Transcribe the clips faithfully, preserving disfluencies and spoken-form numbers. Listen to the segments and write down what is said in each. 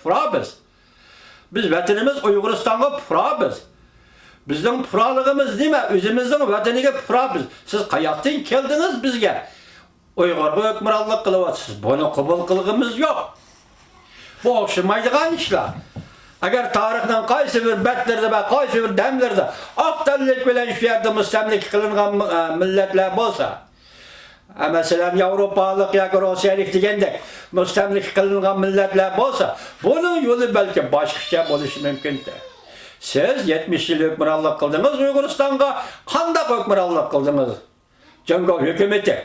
پۇقرا بىز. بىز ۋەتىنىمىز ئۇيغۇرىستانغا پۇقرا بىز. بىزنىڭ پۇقرالىقىمىز نېمە؟ ئۆزىمىزنىڭ ۋەتىنىگە پۇقرا بىز. سىز قاياقتىن كەلدىڭىز بىزگە؟ ئۇيغۇرغا ھۆكۈمرانلىق قىلىۋاتىسىز. بۇنى قوبۇل قىلغىمىز يوق. بۇ ئوخشىمايدىغان ئىشلار. ئەگەر تارىخنىڭ قايسى بىر بەتلىرىدە ۋە قايسى بىر دەملىرىدە ئاق تەنلىك بىلەن شۇ يەردە مۇستەملىكە قىلىنغان، ئە، مىللەتلەر بولسا، ئە، مەسىلەن، ياۋروپالىق ياكى روسىيەلىك دېگەندەك مۇستەملىكە قىلىنغان مىللەتلەر بولسا، بۇنىڭ يولى بەلكى باشقىچە بولۇشى مۇمكىن. سىز يەتمىش يىل ھۆكۈمرانلىق قىلدىڭىز ئۇيغۇرىستانغا، قانداق ھۆكۈمرانلىق قىلدىڭىز؟ جۇڭگو ھۆكۈمىتى.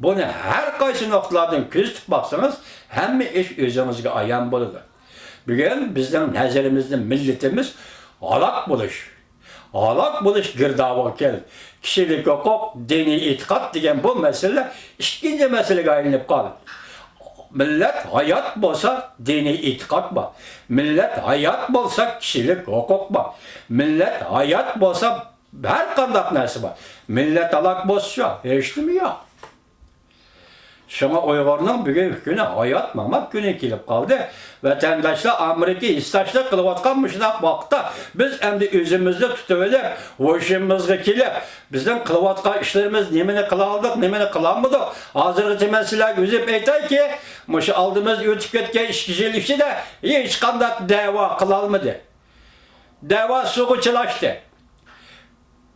بۇنى ھەر قايسى نۇقتىلاردىن كۆزىتىپ باقسىڭىز، ھەممە ئىش ئۆزىڭىزگە ئايان بولىدۇ. بۈگۈن بىزنىڭ نەزىرىمىزدە مىللىتىمىز ھالاك بولۇش، ھالاك بولۇش گىردابىغا كەل. كىشىلىك ھوقۇق، دىنىي ئېتىقاد دېگەن بۇ مەسىلىلەر ئىككىنچى مەسىلىگە ئايلىنىپ قالدى. مىللەت ھايات بولسا، دىنىي ئېتىقاد بار. مىللەت ھايات بولسا، كىشىلىك ھوقۇق بار. مىللەت ھايات بولسا، ھەر قانداق نەرسە بار. مىللەت ھالاك بولسىچۇ، ھېچنېمە يوق. شۇڭا ئۇيغۇرنىڭ بۈگۈنكى كۈنى ھايات-مامات كۈنى كېلىپ قالدى. ۋەتەنداشلار، ئامېرىكا ھېسداشلىق قىلىۋاتقان مۇشۇنداق ۋاقىتتا بىز ئەمدى ئۆزىمىزنى تۇتۇۋېلىپ، ھوشىمىزغا كېلىپ، بىزنىڭ قىلىۋاتقان ئىشلىرىمىز، نېمىنى قىلالدۇق، نېمىنى قىلالمىدۇق، ھازىرغىچە مەن سىلەرگە يۈزۈپ ئېيتايكى، مۇشۇ ئالدىمىزدا ئۆتۈپ كەتكەن ئىككى يىل ئىچىدە ھېچقانداق دەۋا قىلالمىدى. دەۋا سۇغا چىلاشتى.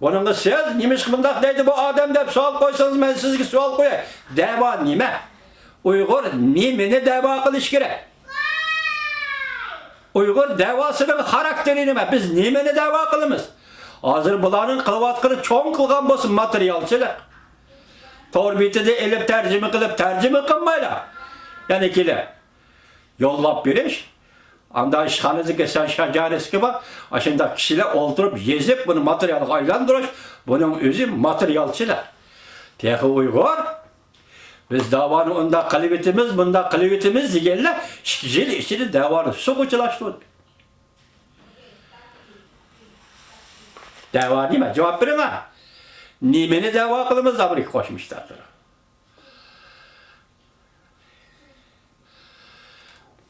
بۇنىڭغا سىز نېمىشقا بۇنداق دەيدۇ بۇ ئادەم دەپ سوئال قويسىڭىز، مەن سىزگە سوئال قوياي. دەۋا نېمە؟ ئۇيغۇر نېمىنى دەۋا قىلىش كېرەك؟ ئۇيغۇر دەۋاسىنىڭ خاراكتېرى نېمە؟ بىز نېمىنى دەۋا قىلىمىز؟ ھازىر بۇلارنىڭ قىلىۋاتقىنى چوڭ قىلغان بولسا ماتېرىيالچىلىق. تور بېتىدە ئېلىپ تەرجىمە قىلىپ، تەرجىمە قىلمايلا. يەنە كېلىپ يوللاپ بېرىش. ئاندا ئىشخانىدىكى سەن شاجارىسكى بار. ئاشۇنداق كىشىلەر ئولتۇرۇپ يېزىپ، بۇنى ماتېرىيالغا ئايلاندۇرۇش، بۇنىڭ ئۆزى ماتېرىيالچىلىق. تېخى ئۇيغۇر، بىز دەۋانى ئۇنداق قىلىۋېتىمىز، بۇنداق قىلىۋېتىمىز دېگەنلەر ئىككى يىل ئىچىدە دەۋانى سۇغا چىلاشتۇردى. دەۋا نېمە؟ جاۋاب بېرىڭە. نېمىنى دەۋا قىلىمىز ئامېرىكا قوشما شتاتلىرىغا؟